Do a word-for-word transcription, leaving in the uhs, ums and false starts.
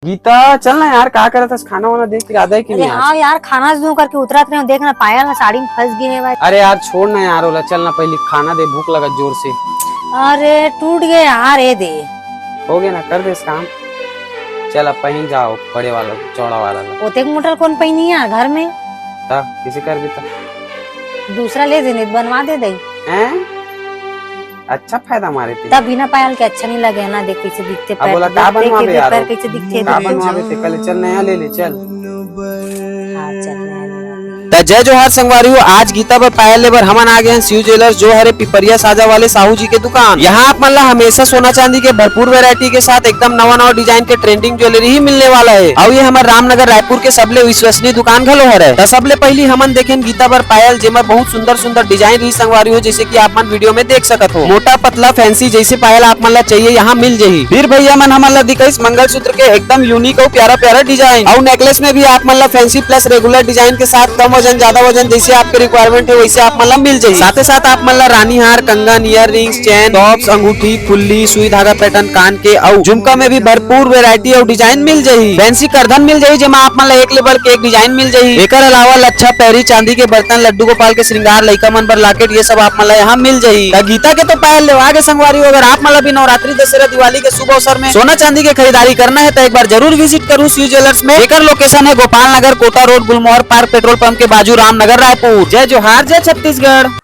गीता, चल ना यार, का करत हस? खाना वाना दे के इरादा है कि अरे नहीं आज? हाँ यार, खाना दूं करके उतरत रहे हूँ, देख ना पायल ना साड़ी में फंस गई है भाई। अरे यार, छोड़ ना यार, ओला चल ना, पहले खाना दे, भूख लगत जोर से। अरे टूट गए यार, ये दे। हो गया ना, कर दे इस काम। चल अब पहन जाओ बड़े वाला, चौड़ा वाला ला। ओतेक मोटल कौन पहनी यार घर में? ता किसे कर देता? दूसरा ले दे, नहीं बनवा दे दे। हैं? अच्छा फायदा मारे थे। तब बिना पायल के अच्छा नहीं लगे ना, देख कैसे दिखते अब पैर, बोला, का देख, देख, बनवाबे देख, यार? पैर कैसे दिखते, का देख। बनवाबे थे? कल चल नया ले ले, चल। हाँ, चल नया ले ले। त जय जोहार संगवारी हो, आज गीता बर पायल ले बर हमन आ गए हैं शिव ज्वेलर्स, जो हरे पिपरिया साजा वाले साहू जी के दुकान। यहाँ आप मन ला हमेशा सोना चांदी के भरपूर वैरायटी के साथ एकदम नवा नवा डिजाइन के ट्रेंडिंग ज्वेलरी ही मिलने वाला है। और ये हमारे रामनगर रायपुर के सबले विश्वसनीय दुकान घलो हरे। त सबले पहली हमन देखेन गीता बर पायल, जेमा बहुत सुंदर सुंदर डिजाइन रही संगवारी हो, जैसे कि आप मन वीडियो में देख सकत हो। मोटा पतला फैंसी जैसे पायल आप मन ला चाहिए, यहाँ मिल जही। फिर भैया मन हमन ला दिखाइस मंगलसूत्र के एकदम यूनिक और प्यारा प्यारा डिजाइन, और नेकलेस में भी आप मन ला फैंसी प्लस रेगुलर डिजाइन के साथ कम वजन ज्यादा वजन जैसे आपके रिक्वायरमेंट है वैसे आप मन ला मिल जही। साथे साथ आप मन ला रानी हार, कंगन, ईयर रिंग्स, चेन, टॉप्स, अंगूठी, फुल्ली, सुई धागा पैटर्न, कान के और झुमका में भी भरपूर वैरायटी और डिजाइन मिल जही। फैंसी करधन मिल जही, जेमा आप मन ला एक ले बढ़ के एक डिजाइन मिल जही। एकर अलावा लच्छा पैरी, चांदी के बर्तन, लड्डू गोपाल के श्रृंगार, लइका मन बर लॉकेट, ये सब आप मन ला यहाँ मिल जही। त गीता के तो पायल लेवा गे संगवारी हो, अगर आप मन ला भी नवरात्रि, दशहरा, दिवाली के शुभ अवसर में सोना चांदी के खरीदारी करना है त एक बार जरूर विजिट करू शिव ज्वेलर्स में। एकर लोकेशन है गोपाल नगर, कोटा रोड, गुलमोहर पार्क, पेट्रोल पंप के बाजू, रामनगर, रायपुर। जय जोहार, जय छत्तीसगढ़।